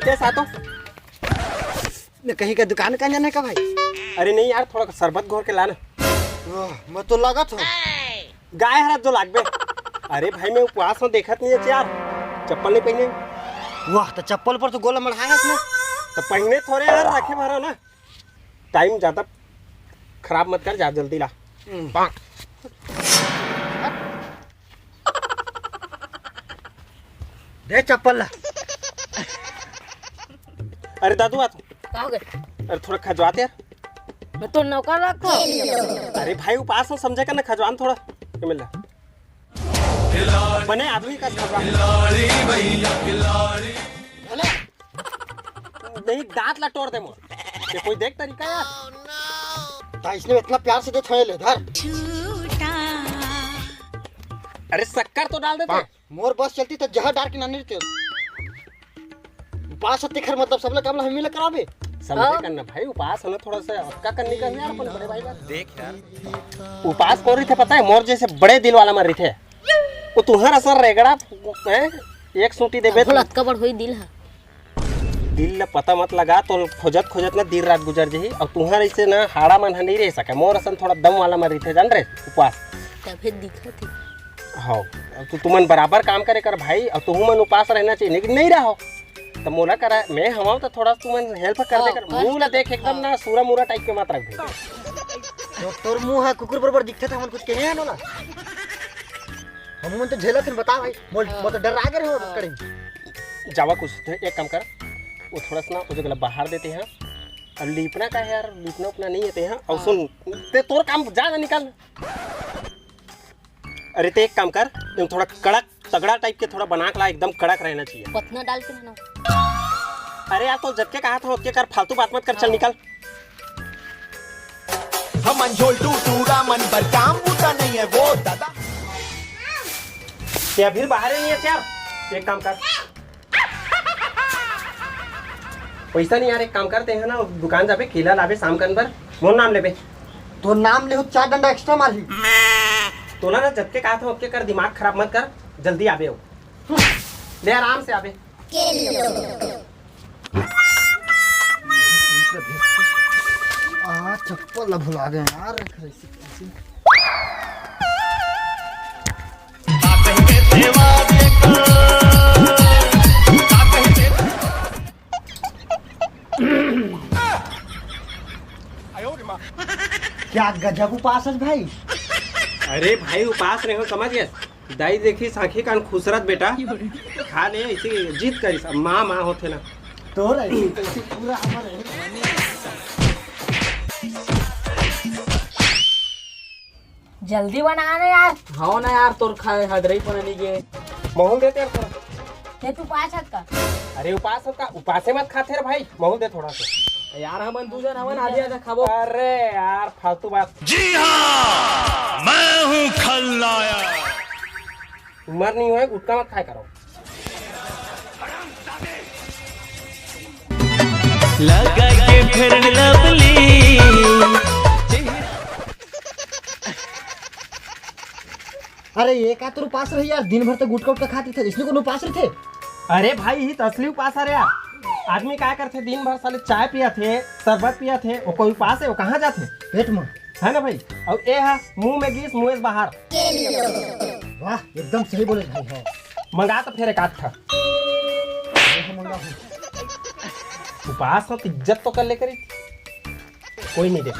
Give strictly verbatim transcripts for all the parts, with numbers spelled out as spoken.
कैसा तो? न कहीं का दुकान का जाने का भाई? अरे नहीं यार, थोड़ा शरबत घोर के लाना। वाह, मैं तो लागत हूँ। गाय हरा जो लागबे। अरे भाई, मैं उपवास में देखत नहीं है यार, चप्पल नहीं पहने। वाह, तो चप्पल पर तो गोला मढ़ाया ना। तो पहने थोड़े यार, रखे भरा ना। टाइम ज्यादा खराब मत कर, जा जल्दी ला। दे चप्पल ला। अरे दादू, आ तो। का हो गए? अरे थोड़ा खजवाते यार। मैं तो नौकर रखो। अरे भाई, उपास हो, समझे कर ना, खजवान थोड़ा। ये मिल जा। बने आदमी का खजवान। नहीं, दांत ला तोड़ दे मोर। ये कोई देख तरीका यार? ता इसने इतना प्यार से दे छोड़े ले धर। अरे शक्कर तो डाल देते। मोर बस चलती तो जहर डाल के नानी रहते। उपास हत्ती खर मतलब सबले काम ला हम मिले कराबे। समझे हाँ। करना भाई, उपास होना थोड़ा सा अक्का करनी कर यार अपन बड़े भाई बात। देख यार। उपास कौन रही थे पता है? मोर जैसे बड़े दिल वाला मन रही थे। वो तुम्हारा सर रेगड़ा है, एक सूटी देबे तो। अतका बड़ होई दिल हा। दिल ला पता मत लगा, तो खोजत खोजत ना दिन रात गुजर जही। और तुहर ऐसे ना हाड़ा मन ह नहीं रह सके, मोर असन थोड़ा दम वाला मन रहिथे, जान रे, उपास। तभे दिखत हे। हाँ, अब तू तुमन बराबर काम करे कर भाई, और तुहू मन उपास रहना चाहिए, लेकिन नहीं रहो। तो मोला करा, मैं हवाओ तो थोड़ा तुमन हेल्प कर दे कर। हाँ, कर मुंह ला दे। देख, एकदम ना सूरा मूरा टाइप के मत रख दे। तो तोर मुंह हा कुकुर बरोबर दिखथे, त हमन कुछ कहे हन ओला? हम मन तो झेलत हन, बता भाई। बोल, हाँ। बोल तो डर आ गए हो हाँ। कड़े। जावा कुछ, तो एक काम कर, वो थोड़ा सा ना वो जगह ला बाहर देते हैं। अब लीपना का है यार, लीपना उपना नहीं है ते हैं। और हाँ। सुन, ते तोर काम जा ना निकाल। अरे ते एक काम कर, तुम थोड़ा कड़क तगड़ा टाइप के थोड़ा बना के ला, एकदम कड़क रहना चाहिए। पतना डाल के ना। अरे यार, तो जबके कहा था ओतके कर, फालतू बात मत कर, चल हाँ। निकल। हमन झोलटू टूरा मन बर काम बूता नहीं है वो दादा। ते अभी बाहर ही नहीं है यार, एक काम कर। पैसा नहीं यार, एक काम करते हैं ना, दुकान जाबे, केला लाबे शाम कन बर, मोर नाम लेबे। तो नाम ले हो, चार डंडा एक्स्ट्रा मारही। तोला ना जबके कहा था ओतके कर, दिमाग खराब मत कर, जल्दी आबे हो। ले आराम से आबे। आ, चप्पल ला भुला गए यार। क्या गजब उपास है भाई। अरे भाई, उपास रहे हो, समझ गए? दाई देखी साखी कान खुसरत बेटा। खा ले, ऐसी जिद करिस, अब माँ, माँ होथे ना। तोर ऐसी तैसी पूरा हमर है। जल्दी बना ना यार। हाँ ना यार, तोर खाए हदरई पना नहीं गे। महूल देते यार थोड़ा। ते तू पाँच हाथ का। अरे उपास का, उपासे मत खाते रे भाई, महूल दे थोड़ा सा। यार हमन दू जन हमन आधी आधा खाबो। अरे यार फालतू बात। जी हाँ, मैं हूँ खलनायक। उम्र नहीं होए, गुटखा मत खाए करो। लगा के फेयर लवली। अरे ये का तोर उपास रही यार, दिन भर तो गुटखा उटखा खाते थे, इसलिए कोनो उपास रही थे? अरे भाई, ये तो असली उपास है यार। आदमी का करथे, दिन भर साले चाय पिया थे, शरबत पिया थे, वो कोई उपास है, वो कहाँ जाथे? पेट में। है ना भाई? और ए हा मुंह में गीस, मुंह से बाहर। वाह, एकदम सही बोले भाई, हाँ। मंगा तो फिर एक आध ठा। उपास हो तो इज्जत तो कर ले करी। कोई नहीं दे।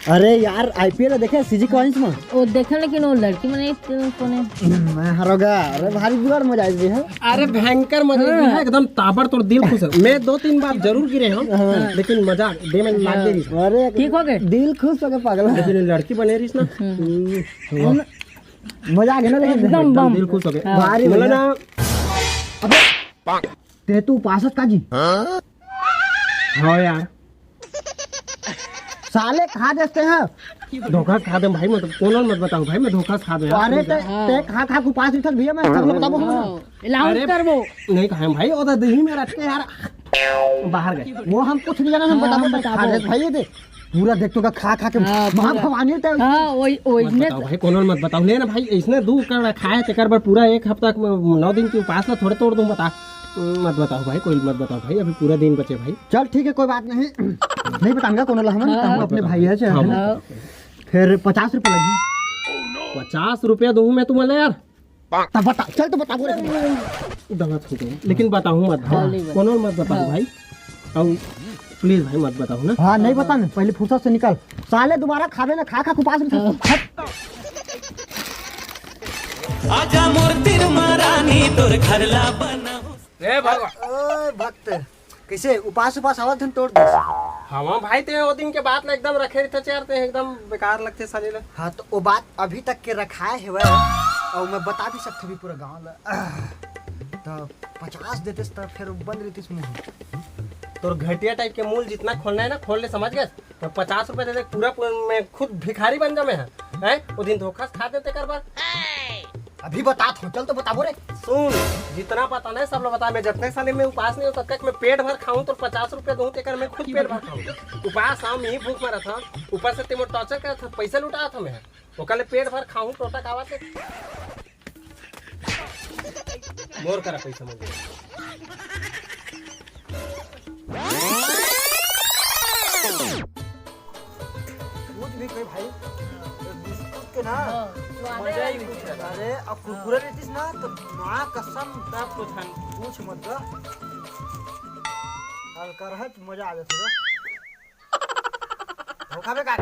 अरे यार, आईपीएल देखे सीजी कॉइन्स में? वो देखे, लेकिन वो लड़की मन एक कोने। मैं हरोगा। अरे भारी जुगाड़ मजा आई है। अरे भयंकर मजा आई है, एकदम ताबड़तोड़, दिल खुश है। मैं दो तीन बार जरूर गिरे हूँ, हाँ। लेकिन मजा दे में लाग दे रही। अरे ठीक हो गए? दिल खुश हो गए पागल। लेकिन लड़की बने रही ना। हम्म। मजा आ गया ना, लेकिन एकदम एकदम बम। दिल खुश हो गए। हाँ। भारी बोला भैया। ना। अबे, ते तू उपासत का जी? हाँ यार। साले खा देते हैं। धोखा खा दे भाई, मतलब कौन मत बताओ भाई, मैं धोखा खा दे यार। अरे ते, ते खा खा के उपास उठल भैया, मैं सब लोग बताबो हम। अलाउंस अरे, करबो। नहीं खाए भाई, वो तो दही में रख के यार बाहर गए। वो हम कुछ नहीं जाना, हम हाँ, बताबो हम तो बताबो। खा देते भाई ये दे। पूरा देख तो का खा खा के हाँ, महा पूरा। भवानी ते हाँ, वही, वही मत ने बताओ भाई, कोनो ल मत बताओ। ले ना भाई, इसने दू कर खाए, तेकर बर पूरा एक हफ्ता के नौ दिन के उपास ला थोड़े तोड़ दूं, बता। मत बताओ भाई, कोई मत बताओ भाई, अभी पूरा दिन बचे भाई। चल ठीक है, कोई बात नहीं। नहीं बताऊंगा कोनो ला हमन, हाँ, तहूँ हाँ। अपने भाई है, हाँ, है ना? हाँ। फिर पचास रुपया लगी। पचास रुपया दूं मैं तुम्हें यार। तब बता, चल तो बता, बोले। गलत हो गया, लेकिन बताऊँ मत भाई, हाँ, नहीं बता। कोनो ल मत बताओ हाँ। भाई। अब प्लीज भाई मत बताओ ना। हाँ, नहीं बता ना, पहले फुर्सत से निकल। साले दोबारा खावे ना, खा खा के उपास में था। आजा मोर तीर महारानी, तोर घर ला बनाहूं। ए भगवान। ओए भक्त, कैसे उपास उपास आवत हन तोड़ दे। हवा भाई, ते ओ दिन के बात ला एकदम रखे रहिथे यार, ते एकदम बेकार लगथे साले ला। हाँ, तो ओ बात अभी तक के रखाए हेवय, अउ मैं बता भी सकथों भी पूरा गांव ला। तो पचास देतेस त फिर बंद रहितिस मुंह। तोर घटिया टाइप के मुंह जितना खोलना है ना, खोल ले, समझ गए? मैं पचास रुपए दे दे, पूरा, पूरा मैं खुद भिखारी बन जामे है, हैं? वो दिन धोखा से खा देते कर बार। अभी बता थो, चल तो बताबो रे। सुन, जितना पता नहीं सब लोग बता, मैं जतने साले मैं उपास नहीं हो सकता कि मैं पेट भर खाऊं तो पचास रुपए दूं, तेकर मैं खुद पेट भर खाऊं। उपास हम ही भूख मरत हूं, ऊपर से ते मोर टॉर्चर करत हूं, पैसा लुटात हूं मैं। ओकर ले पेट भर खाऊं, टोटा कावा से। मोर करा पैसा मांगे। कुछ भी कही भाई, बिस्कुट के ना हाँ, स्वादे मजा ही अलग कुछ है। अरे, अब कुरकुरे लेतीस ना तो माँ कसम, तब तो झन पूछ मत गा। हल्का रहे तो मजा आ जाता। धोखा में का?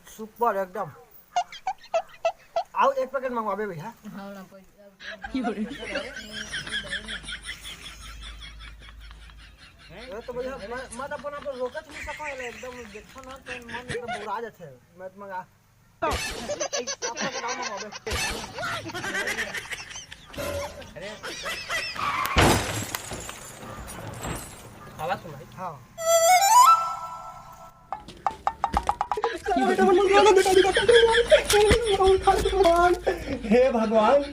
सुपर एकदम। आओ एक पैकेट मंगवाबे भैया। हाँ, ना कोई। ए तो भैया, मैं, मैं तो अपन आप रोकत नहीं सका है, एकदम देखो ना तो मन एकदम बुरा जाते है। मैं तो मंगा। आप पैकेट आओ मंगवाबे। आवाज सुनाई। हाँ। हे भगवान।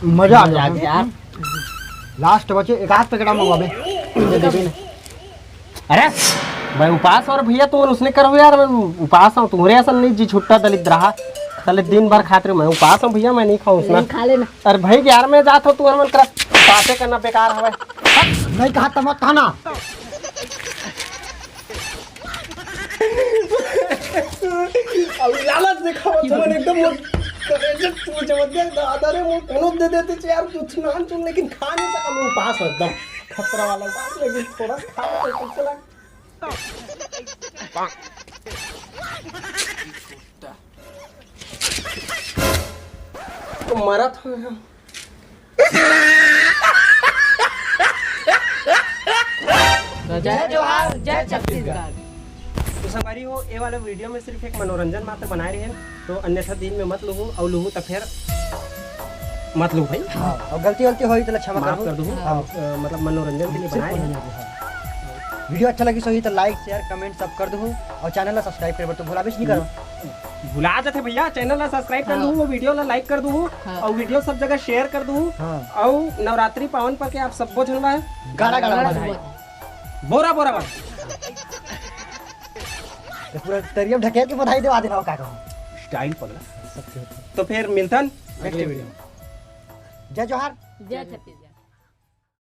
मजा आ गया यार। लास्ट बचे एक आध पैकेट मंगवाबे। अरे मैं उपास हूं भैया, तुम उसने करो यार, मैं उपास हूं, तुम्हारे असन नहीं जी छुट्टा दलित रहा। साले दिन भर खाते रहो, मैं उपास हूं भैया, मैं नहीं खाऊं उसने। नहीं खा लेना। अरे भाई यार, मैं जात हूं, तुम्हारे मन कर बातें करना बेकार हवे। नहीं कहा तब मत खाना। अब लालच देखा तुमन एकदम वो करेजे तू जब दे दादा रे, वो कोनो दे देते यार, कुछ ना चुन, लेकिन खा नहीं सका, मैं उपास हूं एकदम। खतरा वाला बात, लेकिन थोड़ा खा तो कुछ लग। तो मरा था। जय जोहार, जय छत्तीसगढ़। तो संगवारी हो, ये वाला वीडियो में सिर्फ एक मनोरंजन मात्र बनाए रहे, तो अन्यथा दिल में मत लूहू, और लूहू तो फिर मत लूहू भाई। हाँ, और गलती वलती होई तो क्षमा माफ करहू। कर दू। हाँ। अ, मतलब मनोरंजन के लिए सिर्फ बनाए रहे। मनोरंजन, हाँ। वीडियो अच्छा लगी सही तो like, share, comment सब कर दू, और चैनल ला subscribe करे बर तो भुलाबेच नहीं करो। भुला जाते भैया, चैनल ला subscribe कर हाँ। दू, वो वीडियो ला like कर दू, हाँ। और वीडियो सब जगह share कर दू, हाँ। और नवरात्रि पावन पर के आप सबो झन ला गाड़ा गाड़ा गाड़ा बधाई। बधाई। बोरा बोरा बधाई। तो पूरा तरिया में ढकेल के बधाई देवा देना हो का कहूँ। Style पगला। सत्य होता। तो फिर मिलतन next वीडियो। जय जोहार। जय छत्तीसगढ़।